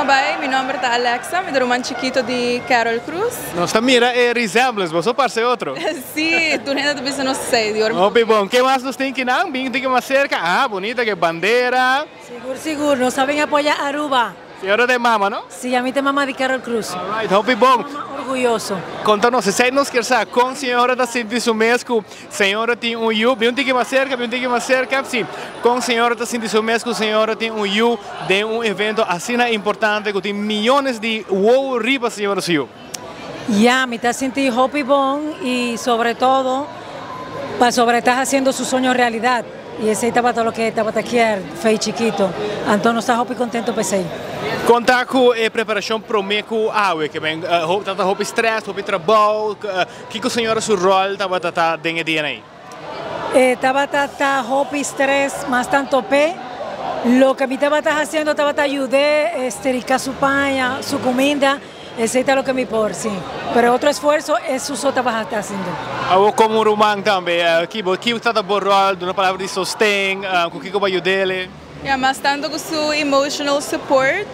a bay. Mi nomber ta Alexa, mi ta ruman chikito di Carol Cruz. Nos ta mira e resemblance, boso parce otro. Si, tur hende ta bisa nos esey, di ora mi. Hopi bon. Ke mas nos tin kinan? Bin un tiki mas cerca. Ah, bunita ke bandera. Sigur, sigur. Nos a bin apoya Aruba. Señora ta e mama, no? Si, ami ta e mama di Carol Cruz. Alright, hopi bon. Mama orguyoso. Conta nos, esey nos kier sa, con señora ta sinti su mes cu señora tin un yu, bin un tiki mas cerca, bin un tiki mas cerca, si, con señora ta sinti su mes cu señora tin un yu den un evento asina importante cu tin miyones di wowo riba señora su yu? Ya, mi ta sinti hopi bon y sobre todo pasobra e ta haciendo su soño realidad. Y esey tabata loke e tabata kier fey chikito. Anto nos ta hopi contento p'esey. Con ta cu e preparacion prome cu awe? Ke men tabata hopi stress, hopi trabou? Kico señora su rol tabata ta den e dianan ey? E tabata ta hopi stress, mas tanto p'e. Loke mi tabata haciendo tabata yud'e esterica su paña, su cuminda. Esey ta loke mi por, si. Pero otro esfuerzo e su so tabata ta haciendo. Abo como un ruman tambe, ki bo ki ta bo rol, duna palabra di sosten, cu kico bo a yud'ele? Ya, mas tanto cu su emotional support,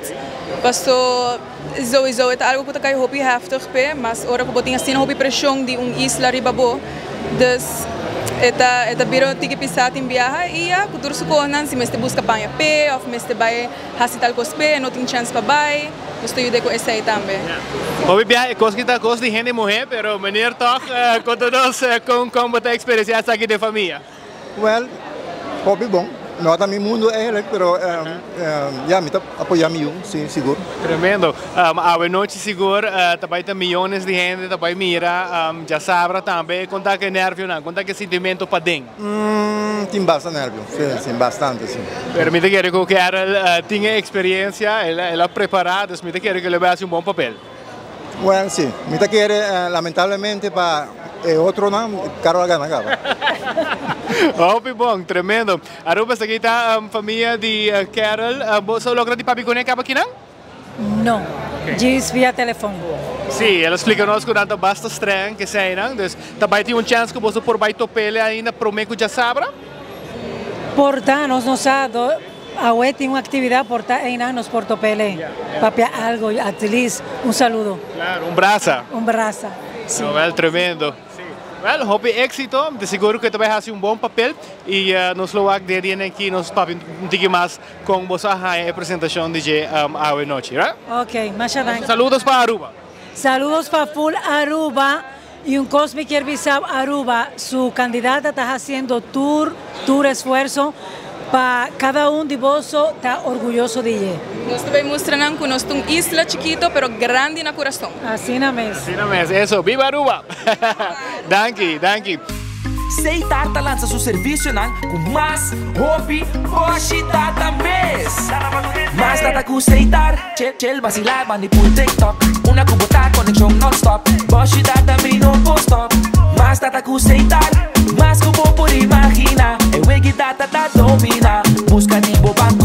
paso sowieso e ta algo cu ta cay hopi heftig p'e, mas ora cu bo tin asina hopi presion di un isla riba bo, dus e ta e ta bira un tiki pisa tin biaha y ya, cu tur su cosnan, si mester busca paña p'e of mester bay haci tal cos p'e, e no tin chance pa bay. Nos ta yuda ku esei tambe. Hopi biaha e kos ki ta kos di hende muhé, pero meneer tòg konta nos kon kon bo ta eksperensiá esaki den famia. Wèl, hopi bon. No ta mi mundu eigenlijk, pero ya mi ta apoyá mi yu, si, sigur. Tremendo. Awe nochi sigur ta bai ta miyones di hende ta bai mira djasabra tambe. Kon ta ku e nervionan? Kon ta ku e sintimentu paden? Tin basta nervio, si, si, bastante, si. Pero mi ta kere ku Carol tin e eksperensia, el a prepará, dus mi ta kere ku el a bai hasi un bon papel. Wèl, si. Mi ta kere, lamentablemente pa e otronan, Carol a gana kaba. Hopi bon, tremendo. Aruba, esaki ta famia di Carol. Boso a logra di papia kuné kaba kinan? No, djis via telefon. Sí, el a splika nos ku nan ta basta streng eseinan, dus ta bai tin un chèns ku boso por bai top'ele ainda promé ku djasabra? Por ta, nos no sa, awe tin un aktividat, por ta einan nos por top'ele, papia algo, at least un saludo. Claro, un brasa. Un brasa, sí. Wel, tremendo. Wel, hopi éxito. Mi ta sigur ku e ta bai hasi un bon papel i nos lo wak den día aki nos papia un tiki mas con boso a haña e presentacion di dje awe nochi, right? Ok, masha danki. Saludos pa Aruba. Saludos pa full Aruba y un cos mi kier bisa Aruba su candidata ta haciendo tur tur esfuerzo pa cada un di boso ta orguyoso di dje. Nos ta bay mustra nan cu nos ta un isla chikito pero grandi na curason. Asina mes. Asina mes, eso. Biba Aruba! Danki, danki. Seitar ta lansa su servisionan ku mas hopi boshi data mes. Mas data ku Seitar, chill chill basilá bandi pul TikTok. Una ku bo ta konekshon nònstòp, boshi data mi no por stòp. Mas data ku Seitar, mas ku bo por imaginá. E wegi data ta dominá, buska di bo banko.